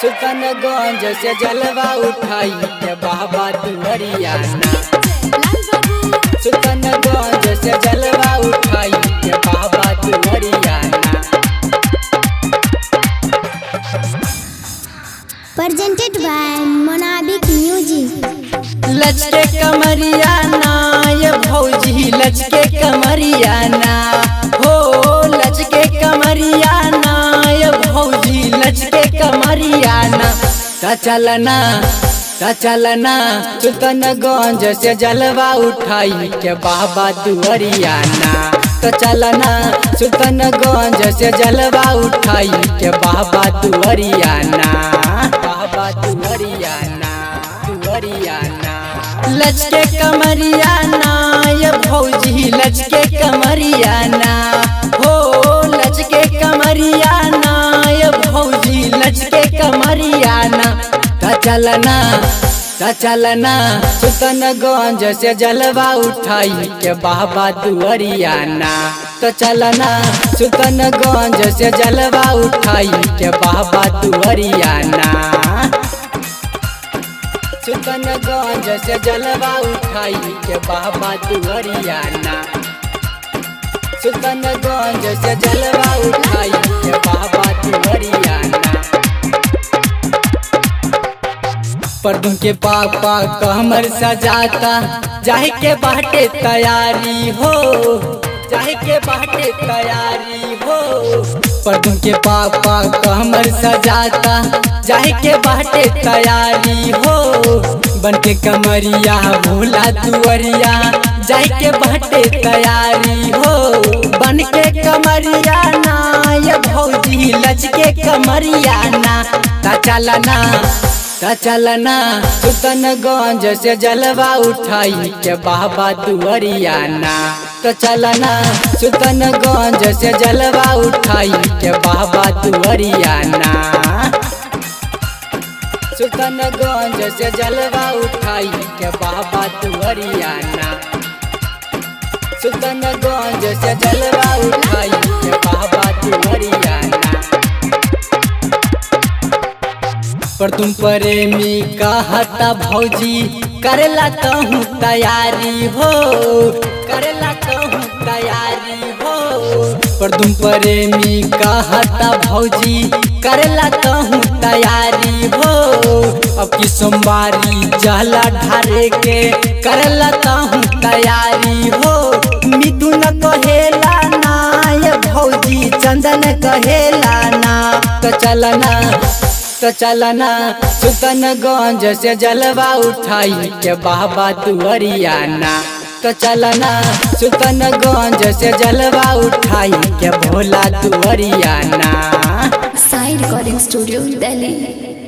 सुल्तानगंज से जलवा उठाई के बाबा दुआरिया ना। सुल्तानगंज से जलवा उठाई के बाबा दुआरिया ना। Presented by Monabik Music. लचके कमरिया ना ये भौजी, लचके कमरिया ना हो, लचके कमरिया ना ये भौजी, लचके कमरिया ना। ता चलना, ता चलना सुल्तानगंज से जलवा उठाई के बाबा दुआरिया ना। तो चलना सुल्तानगंज से जलवा उठाई के बाबा दुआरिया ना, बाबा दुआरिया ना, दुआरिया ना। लचके कमरिया ना ये भौजी, लचके कमरिया ना हो, लचके कमरिया ना ये भौजी, लचके कमरिया ना। ता चलना, ता चलना सुल्तानगंज से जलवा उठाई के बाबा दुआरिया ना। तो चलना सुल्तानगंज से जलवा उठाई के बाबा दुआरिया ना। सुल्तानगंज से जलवा उठाई के बाबा दुआरिया ना। सुल्तानगंज से जलवा उठाई के बाबा दुआरिया ना। परदुन के पापा कमर सजाता, जाहे के बाटे तैयारी हो, जाहे के बाटे तैयारी हो। परदुन के पापा कमर सजाता, जाहे के बाटे तैयारी हो। बन के कमरिया भोला दुआरिया, जाहे के बाटे तैयारी हो। बन के कमरिया ना ये भौजी, लचके कमरिया ना। ता चलना, ता चलना सुल्तानगंज से जलवा उठाई के बाबा दुआरिया ना। तो चलना सुल्तानगंज से जलवा उठाई के बाबा दुआरिया ना। सुल्तानगंज से जलवा उठाई के बाबा दुआरिया ना। सुल्तानगंज से जलवा उठाई के बाबा दुआरिया ना। पर तुम प्रेमी कहता भौजी, करेला कहूँ तैयारी हो, करेला कहूँ तैयारी हो। पर तुम प्रेमी कहता भौजी, करेला कहूँ तैयारी हो। अब की सोमवारी जहला ढारे के, करेला कहूँ तैयारी हो। मिथुन कहेला ना ये भौजी, चंदन कहेला ना। तो चलना, तो चलना सुल्तानगंज से जलवा उठाई के बाबा दुआरिया ना। तो चलना सुल्तानगंज से जलवा उठाई के भोला दुआरिया ना। Sai Recording Studio, Delhi.